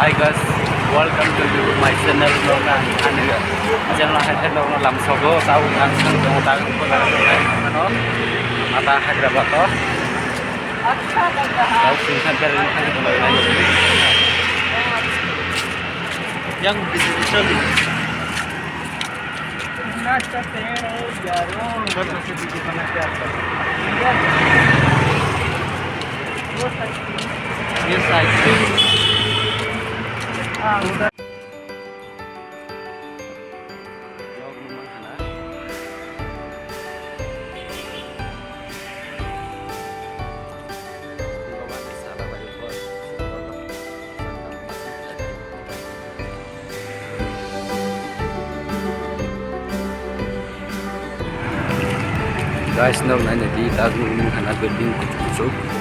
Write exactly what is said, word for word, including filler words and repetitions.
Hi guys, welcome to my channel. Nokna ani channel hai khe nokno lamsogo tau ang sang tongo ta ang ko jaga nai mano ata Hyderabad to. Tau sing san kar ni kar ni bai nai. Yang bisa bisa. Nacha te yaar. Yes, I think. Guys, nok naina di, tak nung nung hana building kuchuk kuchuk.